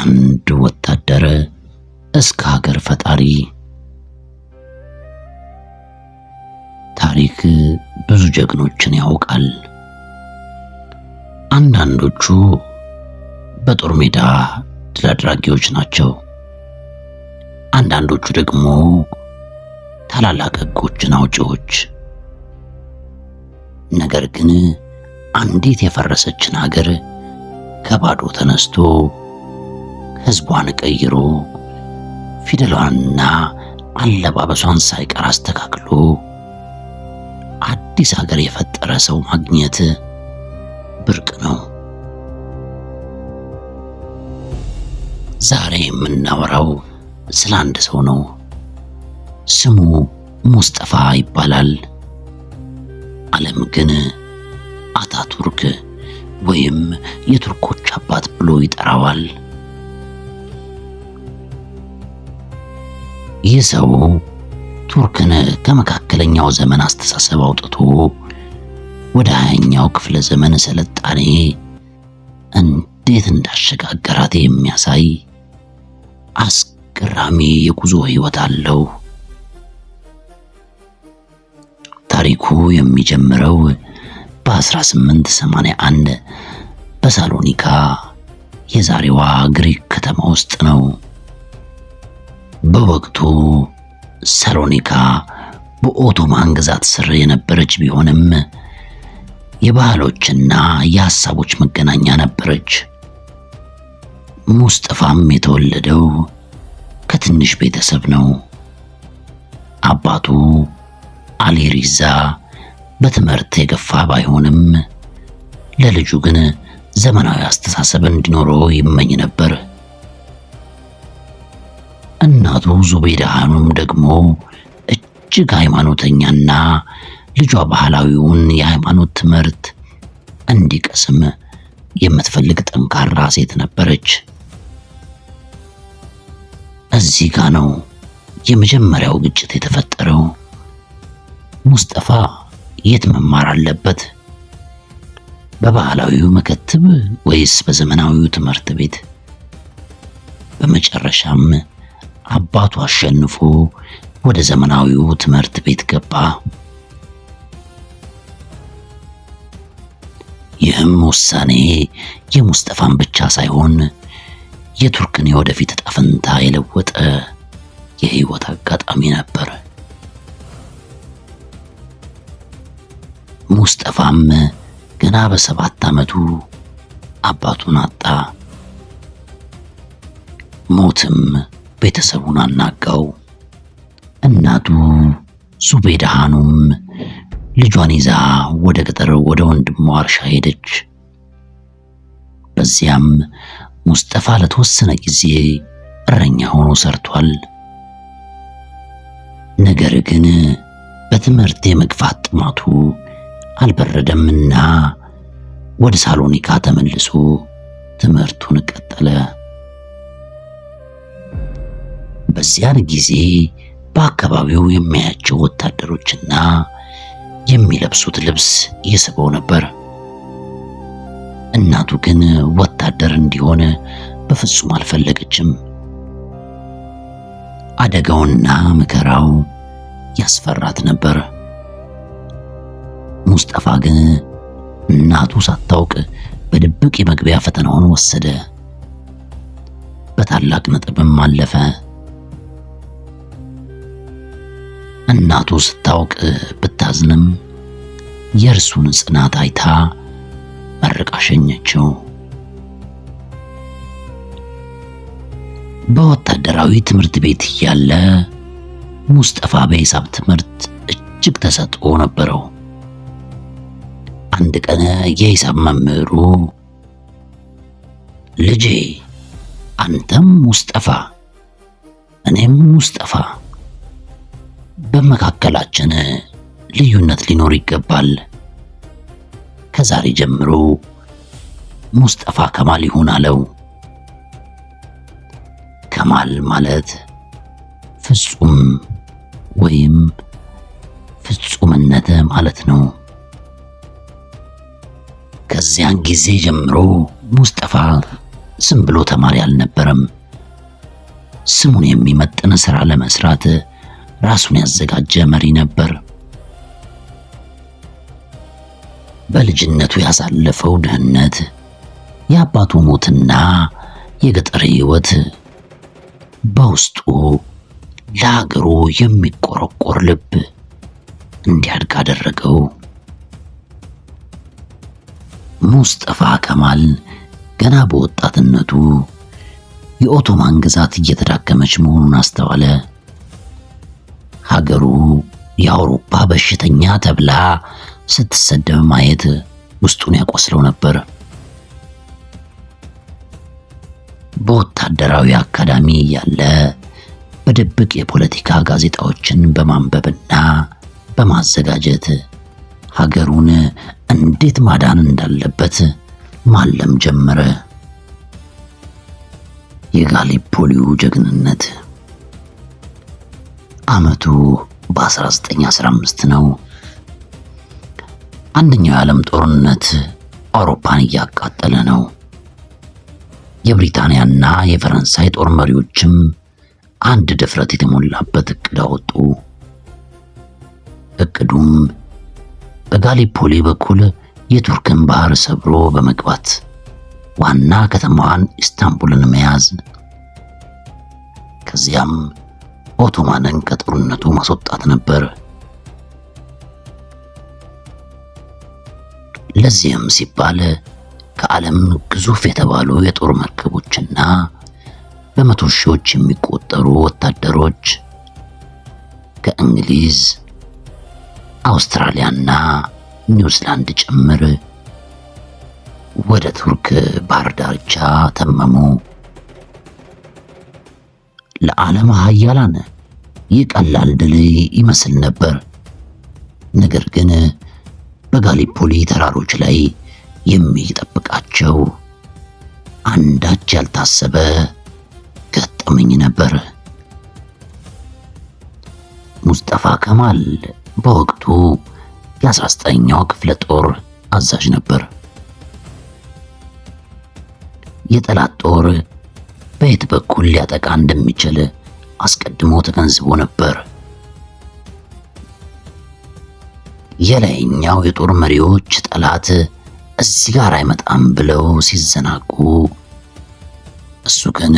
ከአንድ ወታደር እስከ ሀገር ፈጣሪ። ታሪክ ብዙ ጀግኖችን ያውቃል። አንዳንዶቹ በጦር ሜዳ ድል አድራጊዎች ናቸው። አንዳንዶቹ ደግሞ ታላላቅ ሕጎችን አውጪዎች። ነገር ግን አንዲት የፈረሰችን ሀገር ከባዶ ተነስቶ ሕዝቧን ቀይሮ ፊደሏንና አለባበሷን ሳይቀር አስተካክሎ አዲስ ሀገር የፈጠረ ሰው ማግኘት ብርቅ ነው። ዛሬ የምናወራው ስለ አንድ ሰው ነው። ስሙ ሙስጠፋ ይባላል። ዓለም ግን አታቱርክ ወይም የቱርኮች አባት ብሎ ይጠራዋል። ይህ ሰው ቱርክን ከመካከለኛው ዘመን አስተሳሰብ አውጥቶ ወደ 20ኛው ክፍለ ዘመን ስልጣኔ እንዴት እንዳሸጋገራት የሚያሳይ አስገራሚ የጉዞ ሕይወት አለው። ታሪኩ የሚጀምረው በ1881 በሳሎኒካ የዛሬዋ ግሪክ ከተማ ውስጥ ነው። በወቅቱ ሳሎኒካ በኦቶማን ግዛት ስር የነበረች ቢሆንም የባህሎችና የሐሳቦች መገናኛ ነበረች። ሙስጠፋም የተወለደው ከትንሽ ቤተሰብ ነው። አባቱ አሊ ሪዛ በትምህርት የገፋ ባይሆንም ለልጁ ግን ዘመናዊ አስተሳሰብ እንዲኖረው ይመኝ ነበር። እናቱ ዙቤዳ ሐኑም ደግሞ እጅግ ሃይማኖተኛና ልጇ ባህላዊውን የሃይማኖት ትምህርት እንዲቀስም የምትፈልግ ጠንካራ ሴት ነበረች። እዚህ ጋ ነው የመጀመሪያው ግጭት የተፈጠረው። ሙስጠፋ የት መማር አለበት? በባህላዊው መከትብ ወይስ በዘመናዊው ትምህርት ቤት? በመጨረሻም አባቱ አሸንፎ ወደ ዘመናዊው ትምህርት ቤት ገባ። ይህም ውሳኔ የሙስጠፋን ብቻ ሳይሆን የቱርክን የወደፊት ዕጣ ፈንታ የለወጠ የህይወት አጋጣሚ ነበር። ሙስጠፋም ገና በ7 ዓመቱ አባቱን አጣ። ሞትም ቤተሰቡን አናጋው። እናቱ ዙቤዳ ሐኑም ልጇን ይዛ ወደ ገጠር ወደ ወንድሟ እርሻ ሄደች። በዚያም ሙስጠፋ ለተወሰነ ጊዜ እረኛ ሆኖ ሰርቷል። ነገር ግን በትምህርት የመግፋት ጥማቱ አልበረደምና ወደ ሳሎኒካ ተመልሶ ትምህርቱን ቀጠለ። በዚያን ጊዜ በአካባቢው የሚያያቸው ወታደሮችና የሚለብሱት ልብስ ይስበው ነበር። እናቱ ግን ወታደር እንዲሆን በፍጹም አልፈለገችም። አደጋውና መከራው ያስፈራት ነበር። ሙስጠፋ ግን እናቱ ሳታውቅ በድብቅ የመግቢያ ፈተናውን ወሰደ። በታላቅ ነጥብም አለፈ። እናቱ ስታውቅ ብታዝንም የእርሱን ጽናት አይታ መርቃ ሸኘችው። በወታደራዊ ትምህርት ቤት እያለ ሙስጠፋ በሂሳብ ትምህርት እጅግ ተሰጥኦ ነበረው። አንድ ቀን የሂሳብ መምህሩ ልጄ፣ አንተም ሙስጠፋ እኔም ሙስጠፋ፣ በመካከላችን ልዩነት ሊኖር ይገባል። ከዛሬ ጀምሮ ሙስጠፋ ከማል ይሁን አለው። ከማል ማለት ፍጹም ወይም ፍጹምነት ማለት ነው። ከዚያን ጊዜ ጀምሮ ሙስጠፋ ዝም ብሎ ተማሪ አልነበረም። ስሙን የሚመጥን ሥራ ለመስራት ራሱን ያዘጋጀ መሪ ነበር። በልጅነቱ ያሳለፈው ድህነት፣ የአባቱ ሞትና የገጠር ሕይወት በውስጡ ለሀገሩ የሚቆረቆር ልብ እንዲያድግ አደረገው። ሙስጠፋ ከማል ገና በወጣትነቱ የኦቶማን ግዛት እየተዳከመች መሆኑን አስተዋለ። ሀገሩ የአውሮፓ በሽተኛ ተብላ ስትሰደብ ማየት ውስጡን ያቆስለው ነበር። በወታደራዊ አካዳሚ ያለ በድብቅ የፖለቲካ ጋዜጣዎችን በማንበብና በማዘጋጀት ሀገሩን እንዴት ማዳን እንዳለበት ማለም ጀመረ። የጋሊፖሊው ጀግንነት። ዓመቱ በ1915 ነው። አንደኛው የዓለም ጦርነት አውሮፓን እያቃጠለ ነው። የብሪታንያና የፈረንሳይ ጦር መሪዎችም አንድ ድፍረት የተሞላበት እቅድ አወጡ። እቅዱም በጋሊፖሊ በኩል የቱርክን ባህር ሰብሮ በመግባት ዋና ከተማዋን ኢስታንቡልን መያዝ፣ ከዚያም ኦቶማንን ከጦርነቱ ማስወጣት ነበር። ለዚህም ሲባል ከዓለም ግዙፍ የተባሉ የጦር መርከቦችና በመቶ ሺዎች የሚቆጠሩ ወታደሮች ከእንግሊዝ፣ አውስትራሊያና ኒውዚላንድ ጭምር ወደ ቱርክ ባህር ዳርቻ ተመሙ። ለዓለም ሀያላን ይህ ቀላል ድል ይመስል ነበር። ነገር ግን በጋሊፖሊ ተራሮች ላይ የሚጠብቃቸው አንዳች ያልታሰበ ገጠመኝ ነበር። ሙስጠፋ ከማል በወቅቱ የ19ኛው ክፍለ ጦር አዛዥ ነበር። የጠላት ጦር በየት በኩል ሊያጠቃ እንደሚችል አስቀድሞ ተገንዝቦ ነበር። የላይኛው የጦር መሪዎች ጠላት እዚህ ጋር አይመጣም ብለው ሲዘናጉ፣ እሱ ግን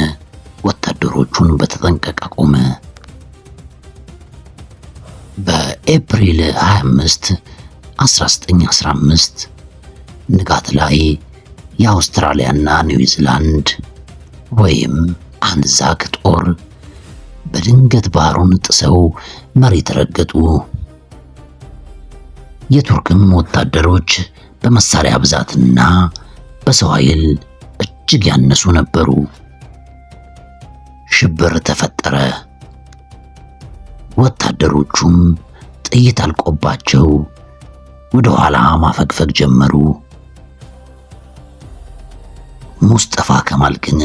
ወታደሮቹን በተጠንቀቅ አቆመ። በኤፕሪል 25 1915 ንጋት ላይ የአውስትራሊያና ኒውዚላንድ ወይም አንዛክ ጦር በድንገት ባህሩን ጥሰው መሬት ረገጡ። የቱርክም ወታደሮች በመሳሪያ ብዛትና በሰው ኃይል እጅግ ያነሱ ነበሩ። ሽብር ተፈጠረ። ወታደሮቹም ጥይት አልቆባቸው ወደ ኋላ ማፈግፈግ ጀመሩ። ሙስጠፋ ከማል ግን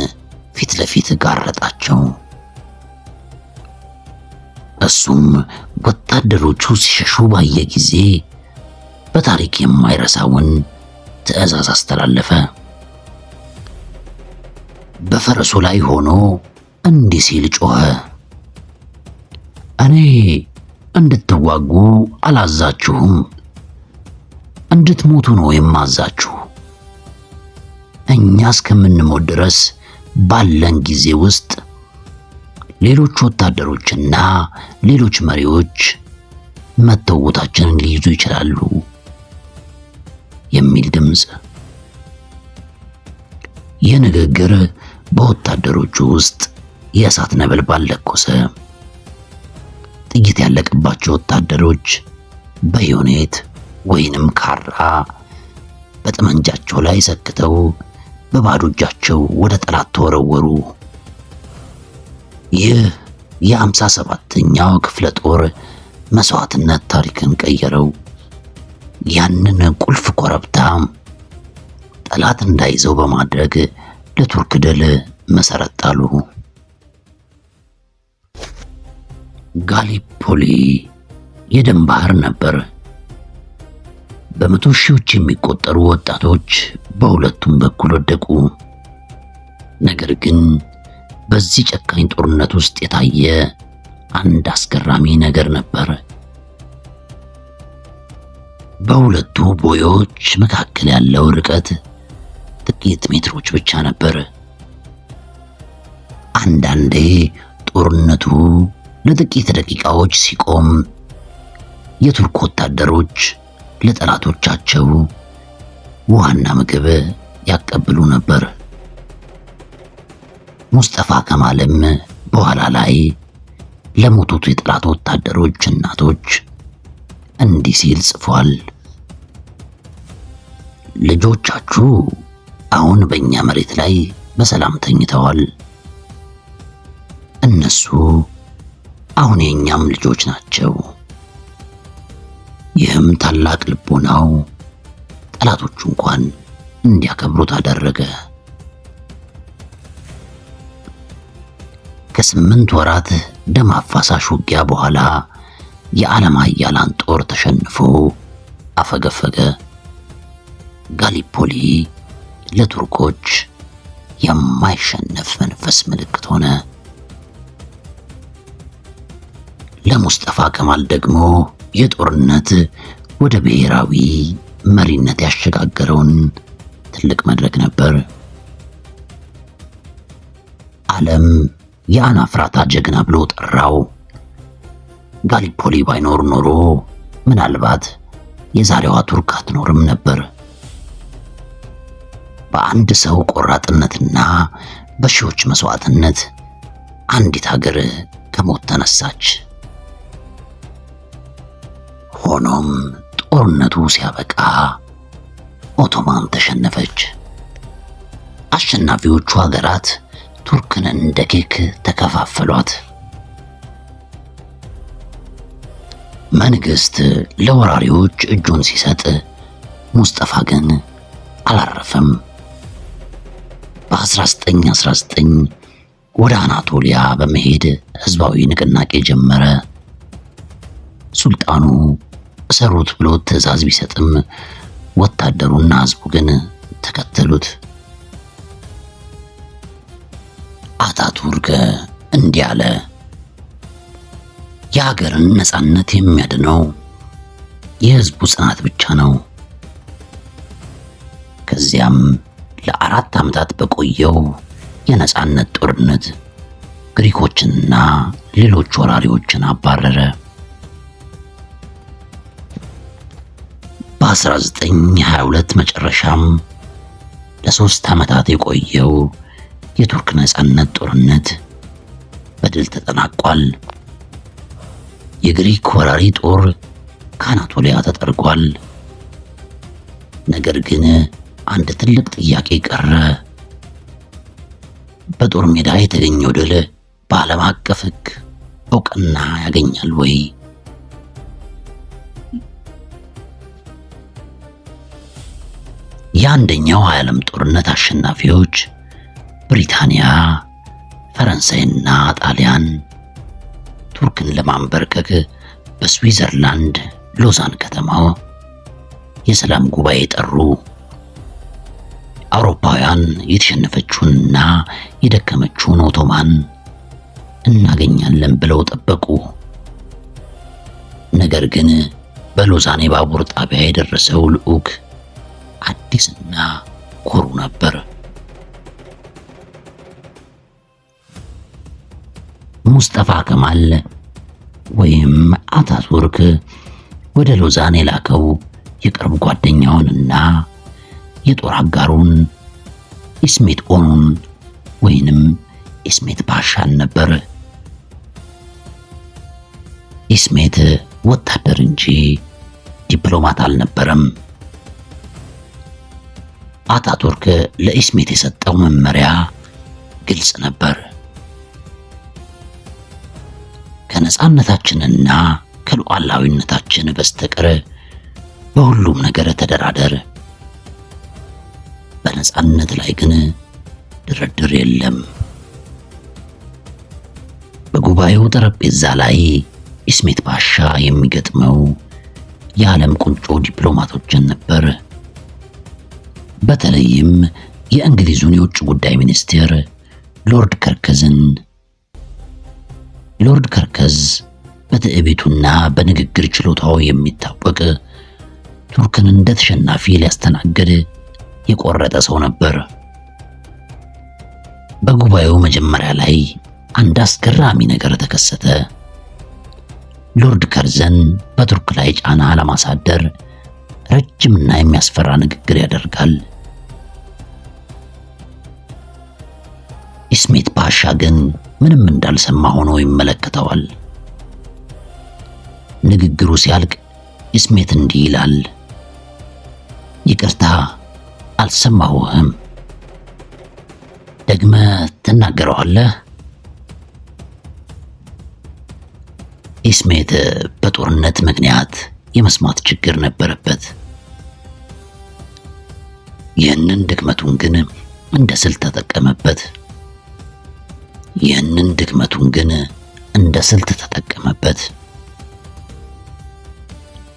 ፊት ለፊት ጋረጣቸው። እሱም ወታደሮቹ ሲሸሹ ባየ ጊዜ በታሪክ የማይረሳውን ትዕዛዝ አስተላለፈ። በፈረሱ ላይ ሆኖ እንዲህ ሲል ጮኸ። እኔ እንድትዋጉ አላዛችሁም፣ እንድትሞቱ ነው የማዛችሁ። እኛ እስከምንሞት ድረስ ባለን ጊዜ ውስጥ ሌሎች ወታደሮችና ሌሎች መሪዎች መጥተው ቦታችንን ሊይዙ ይችላሉ የሚል ድምፅ። ይህ ንግግር በወታደሮቹ ውስጥ የእሳት ነበልባል ለኮሰ። ጥይት ያለቀባቸው ወታደሮች በዮኔት ወይንም ካራ በጠመንጃቸው ላይ ሰክተው በባዶ እጃቸው ወደ ጠላት ተወረወሩ። ይህ የ57ኛው ክፍለ ጦር መስዋዕትነት ታሪክን ቀየረው። ያንን ቁልፍ ኮረብታ ጠላት እንዳይዘው በማድረግ ለቱርክ ድል መሰረት ጣሉ። ጋሊፖሊ የደም ባህር ነበር። በመቶ ሺዎች የሚቆጠሩ ወጣቶች በሁለቱም በኩል ወደቁ። ነገር ግን በዚህ ጨካኝ ጦርነት ውስጥ የታየ አንድ አስገራሚ ነገር ነበር። በሁለቱ ቦዮች መካከል ያለው ርቀት ጥቂት ሜትሮች ብቻ ነበር። አንዳንዴ ጦርነቱ ለጥቂት ደቂቃዎች ሲቆም የቱርክ ወታደሮች ለጠላቶቻቸው ውሃና ምግብ ያቀብሉ ነበር። ሙስጠፋ ከማልም በኋላ ላይ ለሞቱት የጠላት ወታደሮች እናቶች እንዲህ ሲል ጽፏል። ልጆቻችሁ አሁን በእኛ መሬት ላይ በሰላም ተኝተዋል። እነሱ አሁን የእኛም ልጆች ናቸው። ይህም ታላቅ ልቦናው ጠላቶቹ እንኳን እንዲያከብሩት አደረገ። ከ8 ወራት ደም አፋሳሽ ውጊያ በኋላ የዓለም ኃያላን ጦር ተሸንፎ አፈገፈገ። ጋሊፖሊ ለቱርኮች የማይሸነፍ መንፈስ ምልክት ሆነ። ለሙስጠፋ ከማል ደግሞ የጦርነት ወደ ብሔራዊ መሪነት ያሸጋገረውን ትልቅ መድረክ ነበር። ዓለም የአናፍራታ ጀግና ብሎ ጠራው። ጋሊፖሊ ባይኖር ኖሮ ምናልባት የዛሬዋ ቱርክ አትኖርም ነበር። በአንድ ሰው ቆራጥነትና በሺዎች መስዋዕትነት አንዲት ሀገር ከሞት ተነሳች። ሆኖም ጦርነቱ ሲያበቃ ኦቶማን ተሸነፈች። አሸናፊዎቹ ሀገራት ቱርክን እንደ ኬክ ተከፋፈሏት። መንግስት ለወራሪዎች እጁን ሲሰጥ ሙስጠፋ ግን አላረፈም። በ1919 ወደ አናቶሊያ በመሄድ ህዝባዊ ንቅናቄ ጀመረ። ሱልጣኑ እሰሩት ብሎ ትዕዛዝ ቢሰጥም ወታደሩና ህዝቡ ግን ተከተሉት። አታቱርክ እንዲህ አለ። የሀገርን ነጻነት የሚያድነው የህዝቡ ጽናት ብቻ ነው። ከዚያም ለ4 ዓመታት በቆየው የነጻነት ጦርነት ግሪኮችንና ሌሎች ወራሪዎችን አባረረ። በ1922 መጨረሻም ለ3 ዓመታት የቆየው የቱርክ ነጻነት ጦርነት በድል ተጠናቋል። የግሪክ ወራሪ ጦር ከአናቶሊያ ተጠርጓል። ነገር ግን አንድ ትልቅ ጥያቄ ቀረ። በጦር ሜዳ የተገኘው ድል በዓለም አቀፍ ሕግ እውቅና ያገኛል ወይ? የአንደኛው የዓለም ጦርነት አሸናፊዎች ብሪታንያ፣ ፈረንሳይና ጣሊያን ቱርክን ለማንበርከክ በስዊዘርላንድ ሎዛን ከተማ የሰላም ጉባኤ ጠሩ። አውሮፓውያን የተሸነፈችውንና የደከመችውን ኦቶማን እናገኛለን ብለው ጠበቁ። ነገር ግን በሎዛን የባቡር ጣቢያ የደረሰው ልዑክ አዲስና ኩሩ ነበር። ሙስጠፋ ከማል ወይም አታቱርክ ወደ ሎዛን የላከው የቅርብ ጓደኛውንና የጦር አጋሩን ኢስሜት ኦኑን ወይንም ኢስሜት ፓሻን ነበር። ኢስሜት ወታደር እንጂ ዲፕሎማት አልነበረም። አታቱርክ ለኢስሜት የሰጠው መመሪያ ግልጽ ነበር። ከነጻነታችንና ከሉዓላዊነታችን በስተቀር በሁሉም ነገር ተደራደር፣ በነጻነት ላይ ግን ድርድር የለም። በጉባኤው ጠረጴዛ ላይ ኢስሜት ፓሻ የሚገጥመው የዓለም ቁንጮ ዲፕሎማቶችን ነበር። በተለይም የእንግሊዙን የውጭ ጉዳይ ሚኒስቴር ሎርድ ከርከዝን። ሎርድ ከርከዝ በትዕቢቱና በንግግር ችሎታው የሚታወቅ፣ ቱርክን እንደ ተሸናፊ ሊያስተናግድ የቆረጠ ሰው ነበር። በጉባኤው መጀመሪያ ላይ አንድ አስገራሚ ነገር ተከሰተ። ሎርድ ከርዘን በቱርክ ላይ ጫና ለማሳደር ረጅምና የሚያስፈራ ንግግር ያደርጋል። ኢስሜት ፓሻ ግን ምንም እንዳልሰማ ሆኖ ይመለከተዋል። ንግግሩ ሲያልቅ ኢስሜት እንዲህ ይላል፣ "ይቅርታ አልሰማሁህም፣ ደግመህ ትናገረዋለህ?" ኢስሜት በጦርነት ምክንያት የመስማት ችግር ነበረበት። ይህንን ድክመቱን ግን እንደ ስልት ተጠቀመበት። ይህንን ድክመቱን ግን እንደ ስልት ተጠቀመበት።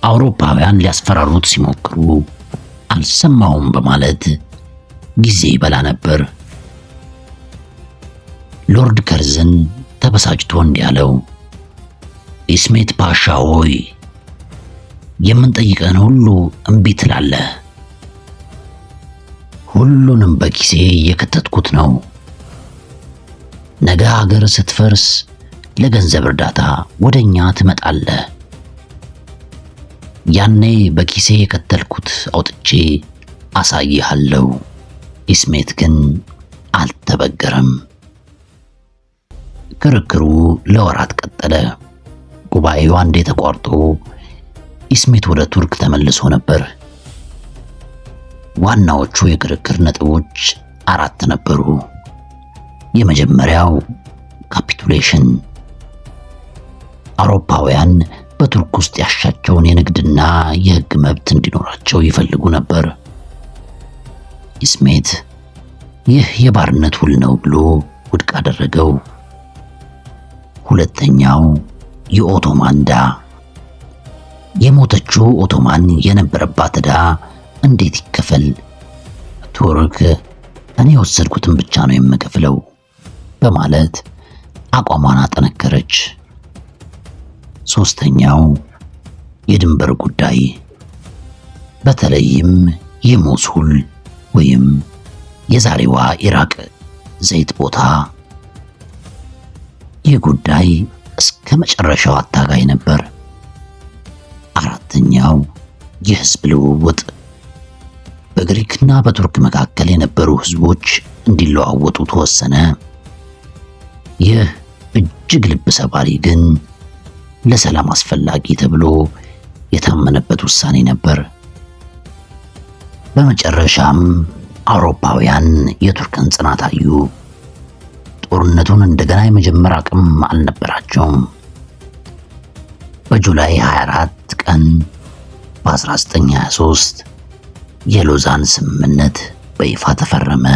አውሮፓውያን ሊያስፈራሩት ሲሞክሩ አልሰማሁም በማለት ጊዜ ይበላ ነበር። ሎርድ ከርዘን ተበሳጭቶ እንዲህ አለው፣ "ኢስሜት ፓሻ ሆይ፣ የምንጠይቀን ሁሉ እምቢ ትላለህ። ሁሉንም በኪሴ እየከተትኩት ነው። ነገ ሀገር ስትፈርስ ለገንዘብ እርዳታ ወደኛ ትመጣለህ። ያኔ በኪሴ የከተልኩት አውጥቼ አሳይሃለሁ።" ኢስሜት ግን አልተበገረም። ክርክሩ ለወራት ቀጠለ። ጉባኤው አንዴ ተቋርጦ ኢስሜት ወደ ቱርክ ተመልሶ ነበር። ዋናዎቹ የክርክር ነጥቦች አራት ነበሩ። የመጀመሪያው capitulation፣ አውሮፓውያን በቱርክ ውስጥ ያሻቸውን የንግድና የሕግ መብት እንዲኖራቸው ይፈልጉ ነበር። ኢስሜት ይህ የባርነት ውል ነው ብሎ ውድቅ አደረገው። ሁለተኛው የኦቶማን ዕዳ፣ የሞተችው ኦቶማን የነበረባት ዕዳ እንዴት ይከፈል? ቱርክ እኔ የወሰድኩትን ብቻ ነው የምከፍለው በማለት አቋሟን አጠነከረች። ሶስተኛው የድንበር ጉዳይ፣ በተለይም የሞሱል ወይም የዛሬዋ ኢራቅ ዘይት ቦታ። ይህ ጉዳይ እስከ መጨረሻው አታጋይ ነበር። አራተኛው የህዝብ ልውውጥ፣ በግሪክና በቱርክ መካከል የነበሩ ህዝቦች እንዲለዋወጡ ተወሰነ። ይህ እጅግ ልብ ሰባሪ ግን ለሰላም አስፈላጊ ተብሎ የታመነበት ውሳኔ ነበር። በመጨረሻም አውሮፓውያን የቱርክን ጽናት አዩ። ጦርነቱን እንደገና የመጀመር አቅም አልነበራቸውም። በጁላይ 24 ቀን በ1923 የሎዛን ስምምነት በይፋ ተፈረመ።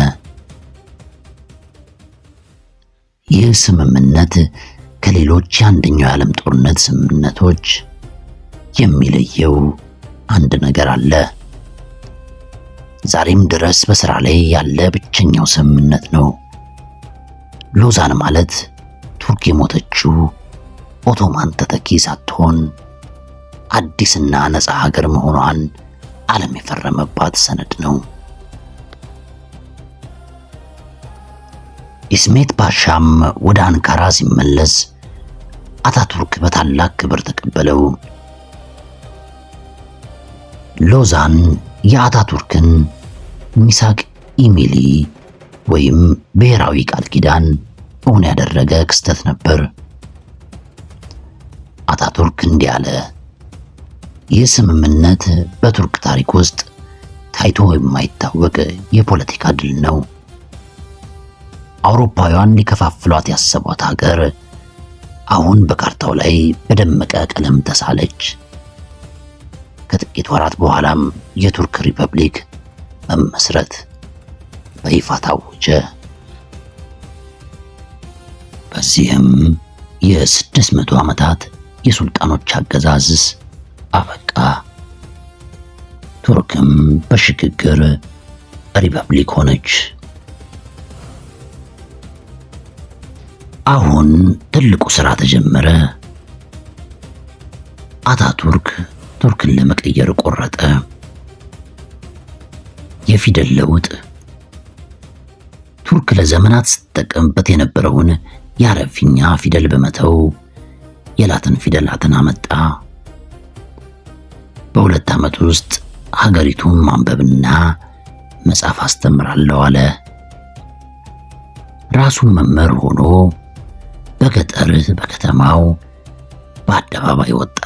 ይህ ስምምነት ከሌሎች የአንደኛው የዓለም ጦርነት ስምምነቶች የሚለየው አንድ ነገር አለ። ዛሬም ድረስ በሥራ ላይ ያለ ብቸኛው ስምምነት ነው። ሎዛን ማለት ቱርክ የሞተችው ኦቶማን ተተኪ ሳትሆን አዲስና ነፃ ሀገር መሆኗን ዓለም የፈረመባት ሰነድ ነው። ኢስሜት ፓሻም ወደ አንካራ ሲመለስ አታቱርክ በታላቅ ክብር ተቀበለው። ሎዛን የአታቱርክን ሚሳቅ ኢሚሊ ወይም ብሔራዊ ቃል ኪዳን እውን ያደረገ ክስተት ነበር። አታቱርክ እንዲህ አለ። ይህ ስምምነት በቱርክ ታሪክ ውስጥ ታይቶ የማይታወቅ የፖለቲካ ድል ነው። አውሮፓውያን ሊከፋፍሏት ያሰቧት ሀገር አሁን በካርታው ላይ በደመቀ ቀለም ተሳለች። ከጥቂት ወራት በኋላም የቱርክ ሪፐብሊክ መመስረት በይፋ ታወጀ። በዚህም የ600 ዓመታት የሱልጣኖች አገዛዝ አበቃ። ቱርክም በሽግግር ሪፐብሊክ ሆነች። አሁን ትልቁ ሥራ ተጀመረ። አታቱርክ ቱርክን ለመቀየር ቆረጠ። የፊደል ለውጥ። ቱርክ ለዘመናት ስትጠቀምበት የነበረውን የአረብኛ ፊደል በመተው የላቲን ፊደላትን አመጣ። በ2 ዓመት ውስጥ ሀገሪቱን ማንበብና መጻፍ አስተምራለሁ አለ። ራሱን መምህር ሆኖ በገጠር በከተማው በአደባባይ ወጣ።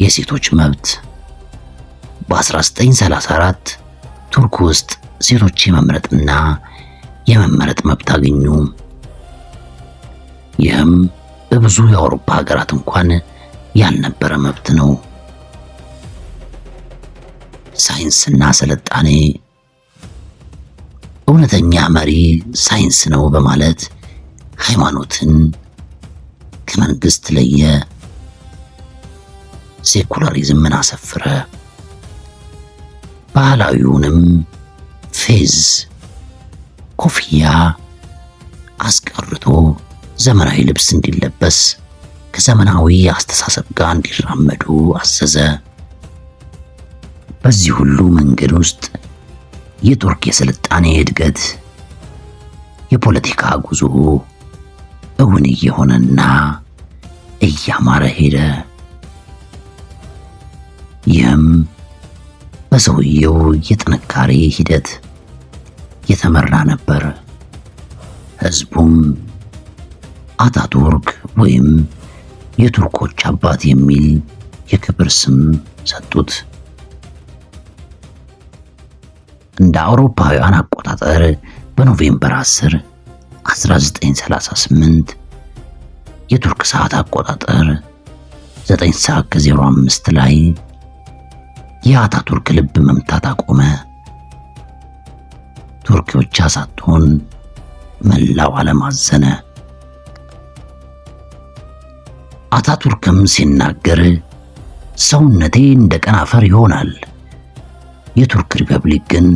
የሴቶች መብት። በ1934 ቱርክ ውስጥ ሴቶች የመምረጥና የመመረጥ መብት አገኙ። ይህም በብዙ የአውሮፓ ሀገራት እንኳን ያልነበረ መብት ነው። ሳይንስና ስልጣኔ። እውነተኛ መሪ ሳይንስ ነው በማለት ሃይማኖትን ከመንግስት ለየ። ሴኩላሪዝምን አሰፈረ። ባህላዊውንም ፌዝ፣ ኮፍያ አስቀርቶ ዘመናዊ ልብስ እንዲለበስ ከዘመናዊ አስተሳሰብ ጋር እንዲራመዱ አዘዘ። በዚህ ሁሉ መንገድ ውስጥ የቱርክ የስልጣኔ እድገት፣ የፖለቲካ ጉዞ እውን እየሆነና እያማረ ሄደ። ይህም በሰውየው የጥንካሬ ሂደት የተመራ ነበር። ህዝቡም አታቱርክ ወይም የቱርኮች አባት የሚል የክብር ስም ሰጡት። እንደ አውሮፓውያን አቆጣጠር በ November 10 1938 የቱርክ ሰዓት አቆጣጠር 9:05 ላይ የአታቱርክ ልብ መምታት አቆመ። ቱርክ ብቻ ሳትሆን መላው ዓለም አዘነ። አታቱርክም ሲናገር ሰውነቴ እንደ ቀን አፈር ይሆናል፣ የቱርክ ሪፐብሊክ ግን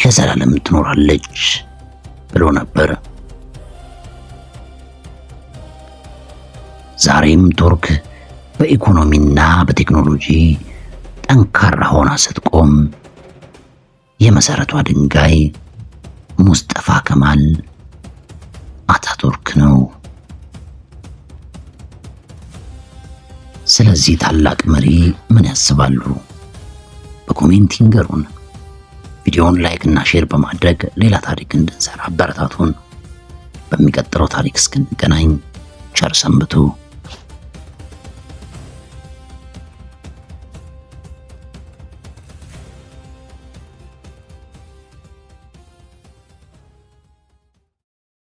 ለዘላለም ትኖራለች ብሎ ነበር። ዛሬም ቱርክ በኢኮኖሚና በቴክኖሎጂ ጠንካራ ሆና ስትቆም የመሰረቷ ድንጋይ ሙስጠፋ ከማል አታቱርክ ነው። ስለዚህ ታላቅ መሪ ምን ያስባሉ? በ comment ይንገሩን። ቪዲዮውን like እና share በማድረግ ሌላ ታሪክ እንድንሰራ አበረታቱን። በሚቀጥለው ታሪክ እስክንገናኝ ቸር ሰንብቱ።